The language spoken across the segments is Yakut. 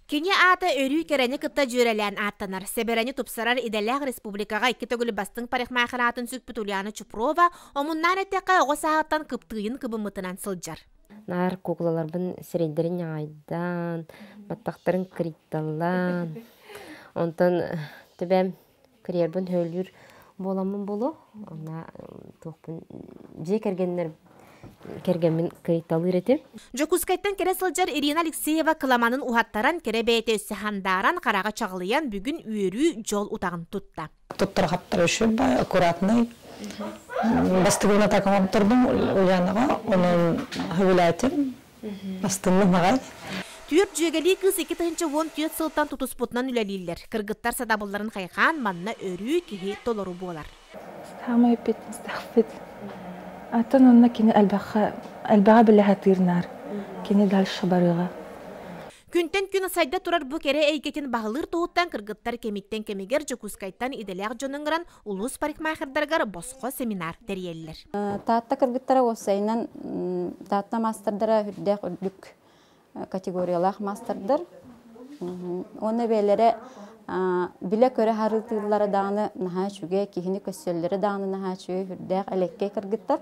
Кини аата өрүү кэрэни кытта дьүөрэлээн ааттанар. Сэбэрэни тупсарар идэлээх республикаҕа икки төгүл бастыҥ парикмахер аатын сүкпүт Ульяна Чупрова омуннаан эттэххэ оҕо сааһыттан кыптыыйын кыбыммытынан сылдьар. Наар куклаларбын сирэйдэрин ньаҕайдаан, баттахтарын кырыйталлаан, онтон төбөм кырыйарбын хөөлүүр буоламмын буолуо. Онно туохпун дьиэ кэргэннэр кэргэммин кыайталыыр этим. Дьокуускайтан кэрэ сылдьар Ирина Алексеева кыламанын уһаттаран, кэрэ бэйэтэ өссө хандааран, хараҕа чаҕылыйан, бүгүн үөрүү, дьол утаҕын тутта. Туттар-хаптар өссө бай, аккуратный. Бастыгын атака оҥортордум Ульянаҕа, онон сөбүлээтим. Астынным аҕай. Түөрт дьүөгэлии кыыс 2014 сылтан тутуспутунан үлэлииллэр. Кыргыттар сатабылларын хайҕаан, манна өрүү киһи толору буолар. Саамай эппиэтинэстээхпит. Атын онно кини элбэххэ элбэҕи билэ сатыыр наар. Кини дальше барыаҕа. Күнтэн күн сайда турар бу кэрэ эйгэтин баһылыыр туһуттан кыргыттар кэмиттэн кэмигэр Дьокуускайтан идэлээх дьон ыҥыран улуус парикмахердарыгар босхо семинар тэрийэллэр. Таатта кыргыттара уопсайынан Таатта маастардара үрдээх үрдүк категориялаах маастардар. Уонна бэйэлэрэ билэ-көрө харытыыллара даҕаны наһаа үчүгэй, киһини көрсөллөрө даҕаны наһаа үчүгэй, үрдээх элэккэй кыргыттар.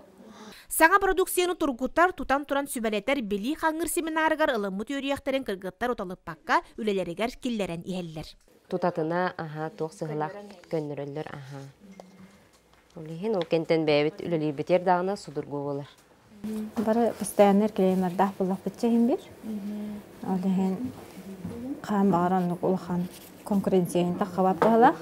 Саҥа продукцияны тургутар, тутан туран сүбэлэтэр билии хаҥыыр семинарыгар ылыммыт үөрүйэхтэрин кыргыттар уталыппакка үлэлэригэр киллэрэн иһэллэр. Тутатына аһа туох сыһылаах көннөрөллөр аһа. Ол иһин ол кэнтэн бэйэбит үлэлиирбитигэр даҕаны судургу буолар. Бары постоянно клеймердаах буллахпытча иһин бир. Ол иһин хаан баҕар оннук улахан конкуренцияны таххабат быһалаах.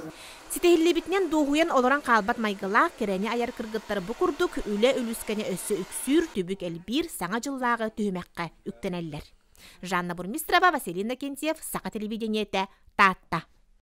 Ситиһиллибитинэн дуоһуйан олорон хаалбат майгылаах кэрэни айар кыргыттар бу курдук үлэ үлүскэнэ өссө үксүүр, түбүк элбиир саҥа дьыллааҕы түһүмэххэ үктэнэллэр. Жанна Бурмистрова, Василий Иннокентьев, Саха телевидениетэ, Таатта.